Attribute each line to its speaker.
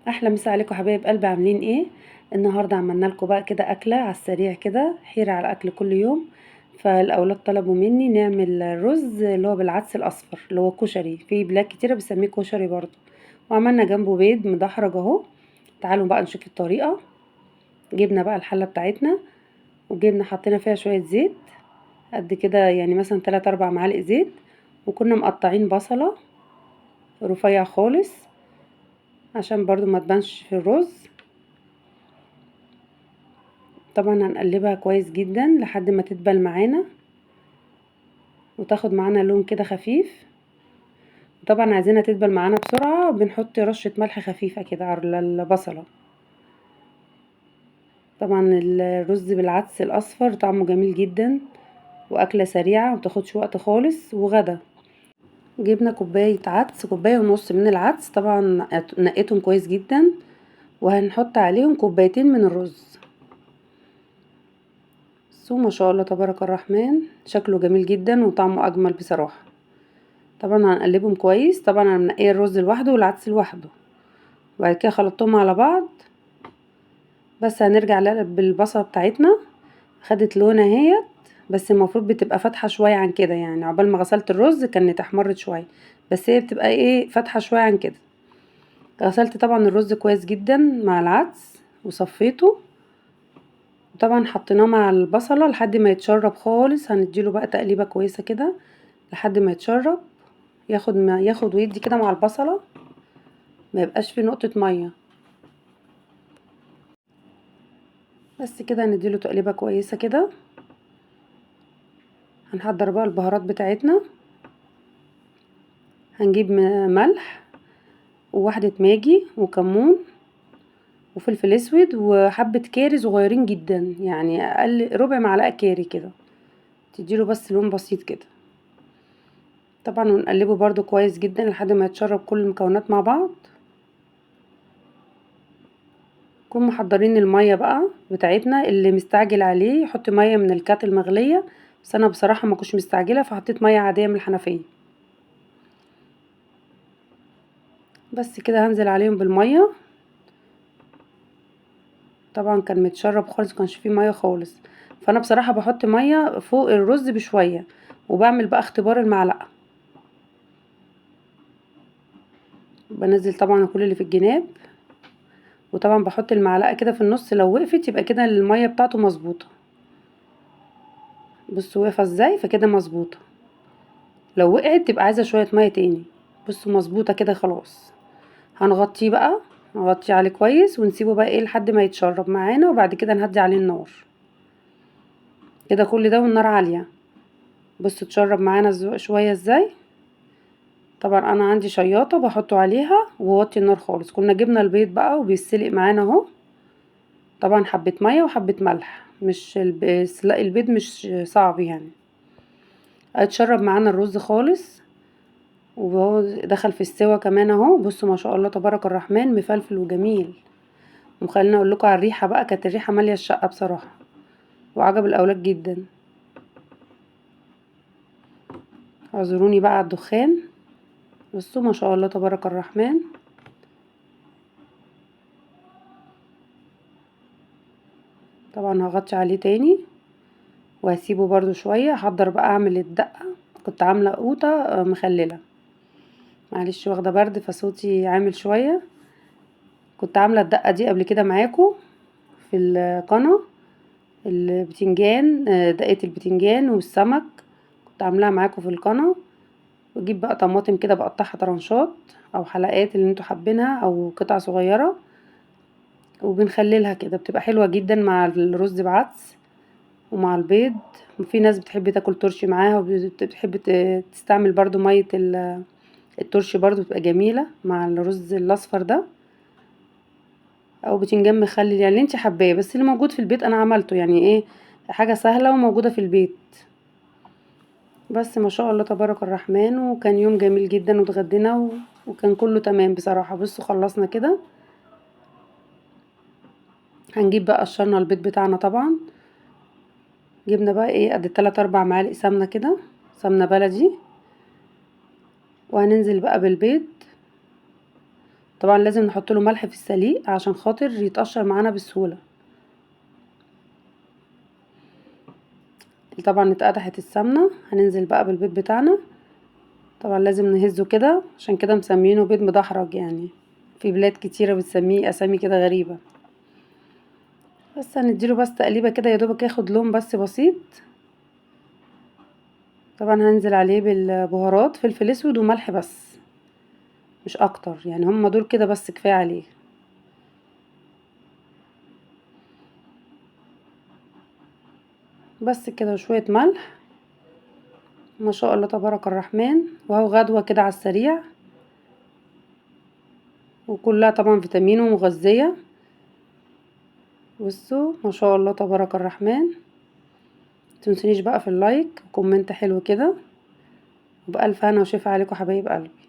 Speaker 1: احلى مسا عليكم حبايب قلبي، عاملين ايه النهارده؟ عملنا لكم بقى كده اكله على السريع كده، حيره على اكل كل يوم. فالاولاد طلبوا مني نعمل رز اللي هو بالعدس الاصفر اللي هو كشري، في بلاد كتيرة بيسميه كشري برضو، وعملنا جنبه بيض مدحرج اهو. تعالوا بقى نشوف الطريقة. جبنا بقى الحلة بتاعتنا وجبنا حطينا فيها شوية زيت قد كده، يعني مثلا 3 4 معالق زيت، وكنا مقطعين بصله رفيع خالص عشان برضو ما تبانش في الرز. طبعا هنقلبها كويس جدا لحد ما تدبل معانا وتاخد معانا لون كده خفيف. طبعا عايزينها تدبل معانا بسرعة، بنحط رشة ملح خفيفة كده على البصلة. طبعا الرز بالعدس الاصفر طعمه جميل جدا واكلة سريعة ومتاخدش وقت خالص. وغدا جبنا كوباية عدس، كوباية ونص من العدس، طبعا نقيتهم كويس جدا، وهنحط عليهم كوبايتين من الرز. بصوا ما شاء الله تبارك الرحمن، شكله جميل جدا وطعمه اجمل بصراحة. طبعا هنقلبهم كويس. طبعا انا منقيه الرز لوحده والعدس لوحده، وبعد كده خلطتهم على بعض. بس هنرجع بالبصله بتاعتنا، خدت لون اهيت، بس المفروض بتبقى فاتحة شوية عن كده، يعني عقبال ما غسلت الرز كانت احمرت شوية، بس هي بتبقى ايه فاتحة شوية عن كده. غسلت طبعا الرز كويس جدا مع العدس وصفيته، وطبعا حطيناه مع البصله لحد ما يتشرب خالص. هنديله بقى تقليبه كويسة كده لحد ما يتشرب، ياخد ويدي كده مع البصله، ما يبقاش فيه نقطة مية. بس كده هنديله تقليبه كويسة كده. هنحضر بقى البهارات بتاعتنا. هنجيب ملح وواحدة ماجي وكمون وفلفل اسود وحبه كاري صغيرين جدا، يعني اقل ربع معلقه كاري كده، تديله بس لون بسيط كده. طبعا ونقلبه برده كويس جدا لحد ما يتشرب كل المكونات مع بعض. نكون محضرين المية بقى بتاعتنا، اللي مستعجل عليه يحط مية من الكاتل المغليه، بس انا بصراحة ما كنتش مستعجلة فحطيت مية عادية من الحنفية. بس كده هنزل عليهم بالمية. طبعا كان متشرب خالص، مكانش فيه مية خالص، فانا بصراحة بحط مية فوق الرز بشوية، وبعمل بقى اختبار المعلقة. بنزل طبعا كل اللي في الجناب، وطبعا بحط المعلقة كده في النص، لو وقفت يبقى كده المية بتاعته مظبوطة. بصوا واقفة ازاي، فكده مظبوطة. لو وقعت تبقى عايزه شوية مية تاني. بصوا مظبوطة كده خلاص. هنغطيه بقى، نغطيه عليه كويس ونسيبه بقى ايه لحد ما يتشرب معانا، وبعد كده نهدي عليه النار كده. كل ده والنار عالية. بصوا اتشرب معانا شوية ازاي. طبعا انا عندي شياطه بحطه عليها ووطي النار خالص. كنا جبنا البيض بقى وبيتسلق معانا اهو. طبعا حبه مية وحبه ملح، مش سلق البيض مش صعب يعني. اتشرب معانا الرز خالص وهو دخل في السوا كمان اهو. بصوا ما شاء الله تبارك الرحمن، مفلفل وجميل. وخلينا اقول لكم على الريحة بقى، كانت الريحة ماليه الشقة بصراحة، وعجب الاولاد جدا. اعذروني بقى على الدخان. بصوا ما شاء الله تبارك الرحمن. طبعا هغطي عليه تاني وهسيبه برده شوية. هحضر بقى اعمل الدقة. كنت عامله قوطه مخلله، معلش واخده برد فصوتي عامل شوية. كنت عامله الدقة دي قبل كده معاكم في القناة، البتنجان، دقه البتنجان والسمك كنت عاملاها معاكم في القناة. واجيب بقى طماطم كده بقطعها طرنشات او حلقات اللي انتوا حابينها او قطع صغيرة، وبنخللها كده، بتبقى حلوة جدا مع الرز بعدس ومع البيض. وفي ناس بتحب تاكل ترشي معاها، وبتحب تستعمل برضو مية الترشي برضو، بتبقى جميلة مع الرز الاصفر ده، او بتنجان مخلل، يعني اللي انت حباه، بس اللي موجود في البيت انا عملته، يعني ايه حاجة سهلة وموجودة في البيت. بس ما شاء الله تبارك الرحمن، وكان يوم جميل جدا واتغدينا وكان كله تمام بصراحة. بصوا خلصنا كده. هنجيب بقى قشرنا البيض بتاعنا. طبعا جبنا بقى ايه قد 3 4 معالق سمنه كده، سمنه بلدي، وهننزل بقى بالبيض. طبعا لازم نحط له ملح في السليق عشان خاطر يتقشر معانا بسهولة. طبعا اتقدحت السمنة، هننزل بقى بالبيض بتاعنا. طبعا لازم نهزه كده، عشان كده مسمينه بيض مدحرج، يعني في بلاد كتيرة بتسميه اسامي كده غريبة. بس هنديله بس تقليبه كده يا دوبك ياخد لون بس بسيط. طبعا هنزل عليه بالبهارات، فلفل اسود وملح بس مش اكتر، يعني هم دول كده بس كفاية عليه. بس كده وشوية ملح. ما شاء الله تبارك الرحمن. وهو غدوه كده على السريع، وكلها طبعا فيتامين ومغذيه. بصوا ما شاء الله تبارك الرحمن. متنسونيش بقى في ال like و comment حلو كده، وبألف هنا وشفا عليكم حبايب قلبي.